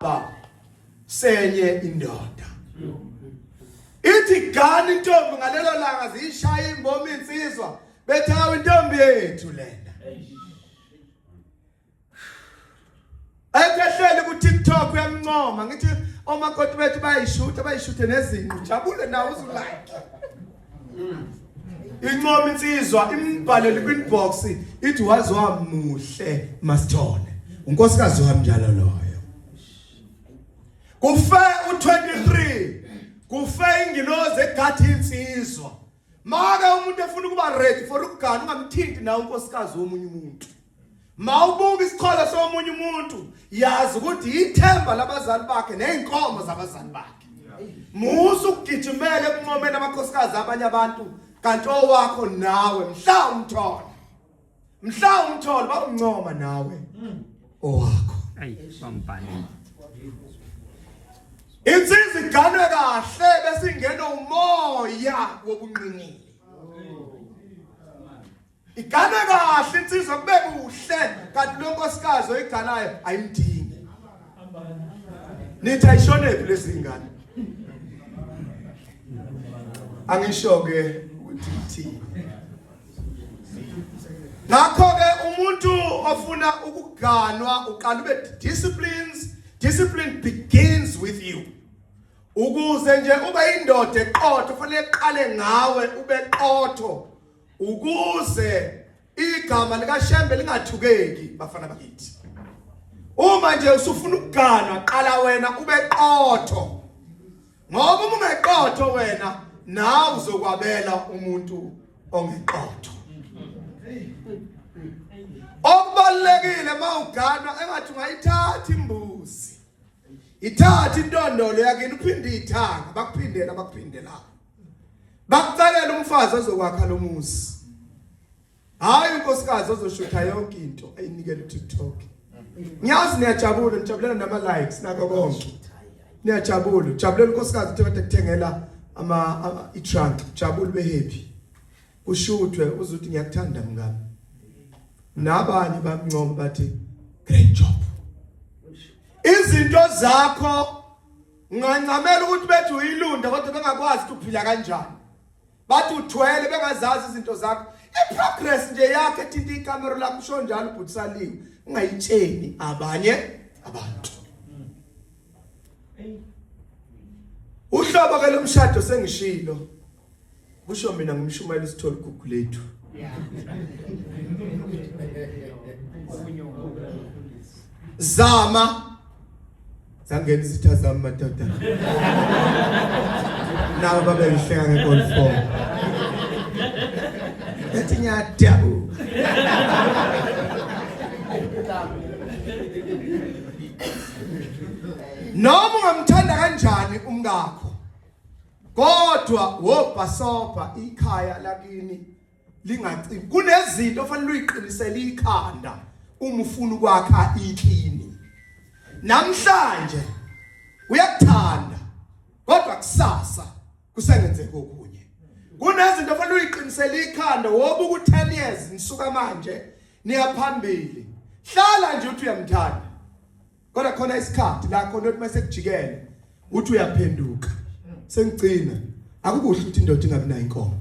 Ba senye indoda. Ithi gani intombi ngalelo langa ziyishaya imbomi insizwa bethi hawu intombi yethu lena. Ekehleli ku TikTok uyamncoma ngithi omakoti bethu bayishutha bayishuthe nezinqu jabule nawe uzulike. Incoma insizwa imbhalele kwinbox ithi wazi wamuhle masithole. Unkosikazi wami njalo loyo. Kufe u23 kufe ingilozi egathi insizwa. Make umuntu efuna ukuba ready for ukugana ungamthinti nawe unkosikazi womunye umuntu. Mawubuka isicholo somunye umuntu yazi ukuthi ithemba labazali bakhe nezinkomo zabazali bakhe. Musa ukugijimela ekuncomeni amakhosikazi abanye abantu kanti owakho nawe mhla umthola. Mhla umthola bakuncoma nawe owakho. Ayi bambhale. Insizwa iganwe kahle bese ingena umoya wobunqinile. Igane kahle insizwa kube kuhle kanti lo nkosikazi oyiganayo ayimdingi. Nithi ayishonephi lezi ngane? Angisho ke ukuthi ithini. Ngakho ke umuntu ofuna ukuganwa uqala ube disciplines, discipline begins with you. Ukuze nje ube indoda eqotho fanele qale ngawe ube qotho. Ukuze igama likaShembe lingathukeki bafana bakithi. Uma nje usufuna ukuganwa qala wena ube qotho. Ngoba uma ungeqotho wena nawe uzokwabela umuntu ongeqotho. Okubalekile mawuganwa engathi ungayithatha imbuzi. Ithatha intondolo yakini uphinde ithanga bakuphindela bakuphindela. Bakucelela umfazi ozokwakha lo muzi. Hayi unkosikazi ozoshutha yonke into ayinikele uTikTok. Ngiyazi niyajabula nijabulela nama likes nako konke. Niyajabula, jabulela unkosikazi uthe kade kuthengela ama i-trunk, jabula ube happy. Kushuthwe uzuthi ngiyakuthanda mngami. Nabanye bamncoma bathi great job. Izinto zakho Ungancamela ukuthi bethi uyilunda kodwa bengakwazi ukuthi uphila kanjani. Bathi uthwele bengazazi izinto zakho. I-progress nje yakhe ethinta ikamero lakho usho njalo ubhuti Saliwe. Ungayitsheni abanye abantu. Uhlobo ke lomshado sengishilo. Kusho mina ngumshumayeli usithole igugu lethu. Zama zangena izitha zami madoda. Nabo babengihleka nge-gold form. Ethi ngiyadabuka. Noma ungamthanda kanjani umkakho Kodwa wobhasobha ikhaya lakini lingacimi. Kunezinto ofanele uyiqinisele ikhanda uma ufuna ukwakha ikini. Namhlanje uyakuthanda kodwa kusasa kusengenzeka okunye. Kunezinto ofanele uyiqinisele ikhanda wobuka u10 years nisuka manje niyaphambili. Hlala nje uthi uyamthanda. Kodwa khona isikhathi la khona uthi mase kujikele uthi uyaphenduka. Sengigcina akukuhle ukuthi indoda ingabi nayo inkomo.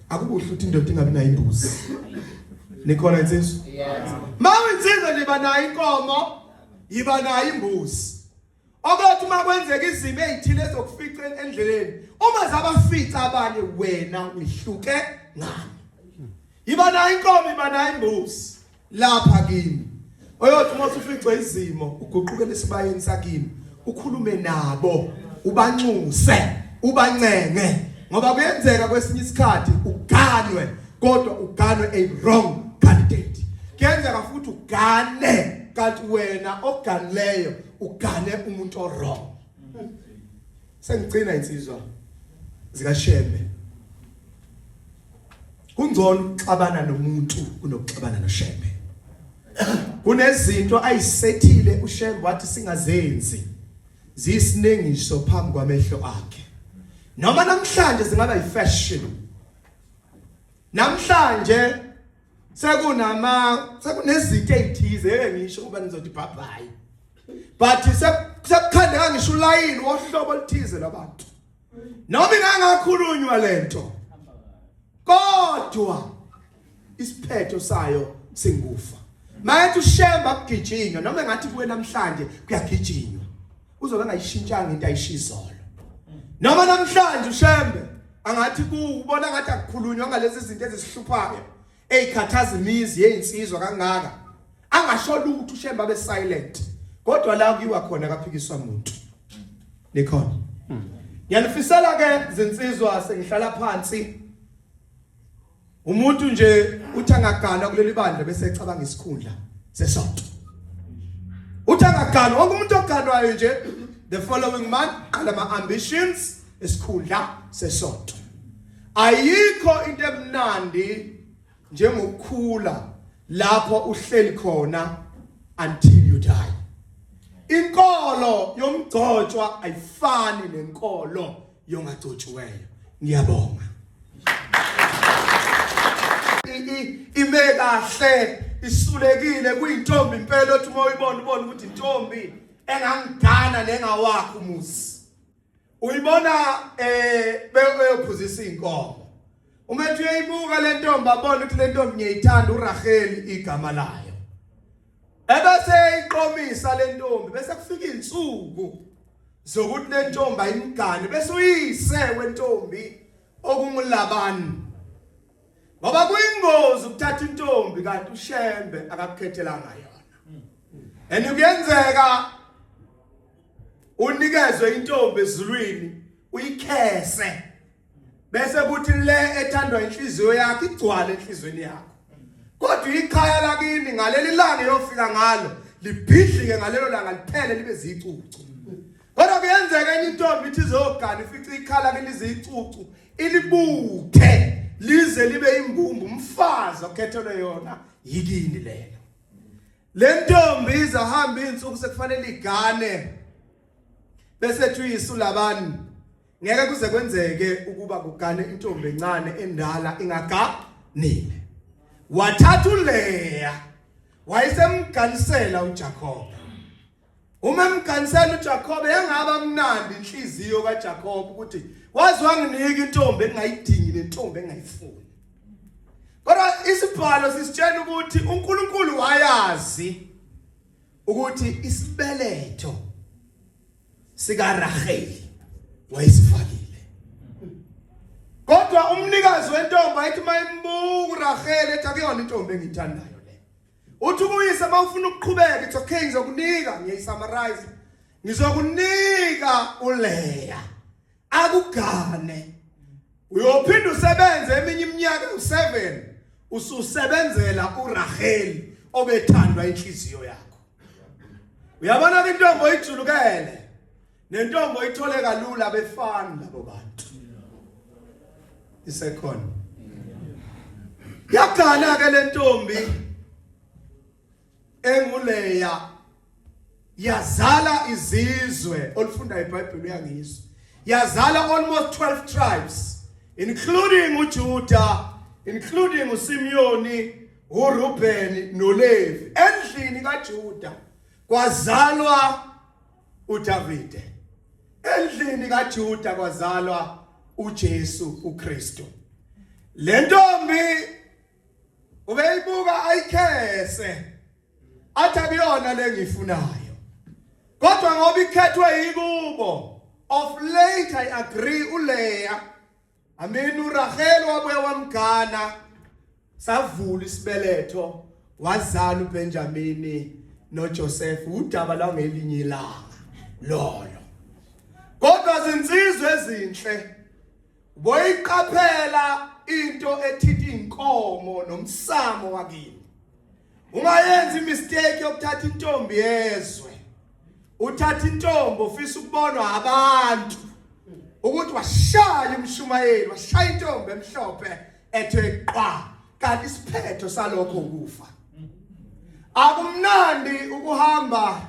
Akukuhle ukuthi indoda ingabi nayo imbuzi. Nikhona insizwa? Yes. Mawu insizwa nje banayo inkomo, yiba nayo imbuzi. Okothi uma kwenzeka izimo ezithile ezokufica endleleni, uma zabafica abanye wena wehluke ngani? Yiba nayo inkomo, iba nayo imbuzi. Lapha kimi. Oyothi uma usuficwe izimo uguqukele esibayeni sakini, ukhulume nabo, ubanxuse, ubancenge ngoba kuyenzeka kwesinye isikhathi uganwe kodwa uganwe a wrong candidate. Kuyenzeka futhi ugane kanti wena oganileyo ugane umuntu o wrong. Sengigcina insizwa zikaShembe. Kungcono ukuxabana nomuntu kunokuxabana noShembe. Kunezinto ayisethile uShembe wathi singazenzi. Ziyisinengiso phambi kwamehlo akhe. Noma namhlanje zingaba yifashion. Namhlanje sekunama sekunezinto ezithize ngisho kuba nizothi bye bye. But sekukhandeka ngisho ulayini wohlobo oluthize lwabantu. Noma ingangakhulunywa lento. Kodwa isiphetho sayo singufa. Mayethi uShemba kugijinywa noma engathi kuwe namhlanje kuyagijinywa. Uzobe engayishintshanga into ayishizolo. Noma namhlanje uShembe angathi kuwubona ngathi akukhulunywa ngalezi zinto ezisihluphayo eyikhathaza imizi yezinsizwa kangaka. Angasho lutho uShembe abe silent. Kodwa la kuyiwa khona kaphikiswa muntu. Nikhona. Ngiyanifisela ke zinsizwa sengihlala phansi. Umuntu nje uthi angagana kuleli bandla bese ecabanga isikhundla sesonto. Uthi angagana wonke umuntu oganwayo nje the following month qala ama ambitions esikhundla sesonto. Ayikho into emnandi njengokukhula lapho uhleli khona until you die. Inkolo yomgcotshwa ayifani nenkolo yongagcotshiweyo. Ngiyabonga. Ime kahle isulekile kuyintombi impela othi uma uyibona ubone ukuthi intombi engangigana nengawakho umuzi. Uyibona eh beyophuzisa inkomo. Uma ethi uyayibuka le ntombi abone ukuthi le ntombi ngiyayithanda uRaheli igama layo. Ebese eyiqomisa le ntombi bese kufika insuku zokuthi le ntombi ayimgane bese uyise wentombi okunguLabani. Ngoba kuyingozi ukuthatha intombi kanti uShembe akakukhethelanga yona. And kuyenzeka unikezwe intombi ezulwini uyikhese bese kuthi le ethandwa inhliziyo yakho igcwale enhlizweni yakho kodwa ikhaya lakini ngaleli langa yofika ngalo libhidlike ngalelo langa liphele libe zicucu kodwa kuyenzeka enye intombi ithi izogana ifice ikhala kini lizicucu ilibuthe lize libe imbumbu umfazi okhethelwe yona yikini lelo Le ntombi izahamba insuku sekufanele igane bese ethi uyisu labani ngeke kuze kwenzeke ukuba kugane intombi encane endala ingaganile. Wathatha uLeya wayesemganisela uJakobe. Uma emganisela uJakobe yangaba mnandi inhliziyo kaJakobe ukuthi wazi wanginika intombi engingayidingi nentombi engingayifuni. Kodwa isibhalo sisitshela ukuthi uNkulunkulu wayazi ukuthi isibeletho sikaRaheli wayesifakile. Kodwa umnikazi wentombi ayithi mayimbuka uRaheli ethi akuyona intombi engiyithandayo le. Uthi kuyise mawufuna ukuqhubeka it's okay ngizokunika ngiyisummarize. Ngizokunika uLeya. Akugane. Uyophinda usebenze eminye iminyaka u7 ususebenzela uRaheli obethandwa inhliziyo yakho. Uyabona ke intombi oyijulukele nentombi oyithole kalula befani labo bantu. Isekhona. Yagana ke lentombi enguleya yazala izizwe olufunda iBhayibheli uyangizwa yazala almost 12 tribes including uJuda including uSimiyoni uRubeni noLevi endlini kaJuda kwazalwa uDavide endlini kaJuda kwazalwa uJesu uKristu le ntombi ubeyibuka ayikhese athi akuyona le ngiyifunayo kodwa ngoba ikhethwe yikubo of late I agree uLeya I mean uRachel wabuye wamgana savula isibeletho wazala uBenjamini noJoseph udaba lwangelinye ilanga lolo kodwa zinsizwe ezinhle Boyiqaphela into ethinta inkomo nomsamo wakini. Ungayenzi imistake yokuthatha intombi yezwe. Uthatha intombi ofisa ukubonwa abantu. Ukuthi washaya umshumayeli, washaya intombi emhlophe ethe qwa. Kanti isiphetho salokho ukufa. Akumnandi ukuhamba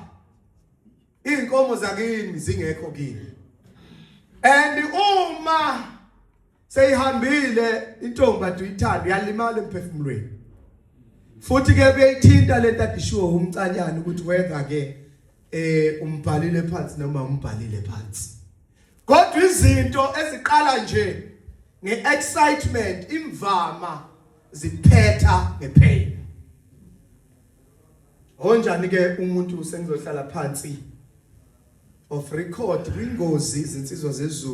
Inkomo zakini zingekho kini. And uma seyihambile intombi ade uyithanda uyalimala emphefumulweni. Futhi ke beyithinta lento adishiwo umcanyana ukuthi whether ke eh umbhalile phansi noma umbhalile phansi. Kodwa izinto eziqala nje ngeexcitement imvama ziphetha ngepain. Onjani ke umuntu sengizohlala phansi off record kwingozi izinsizwa zezulu.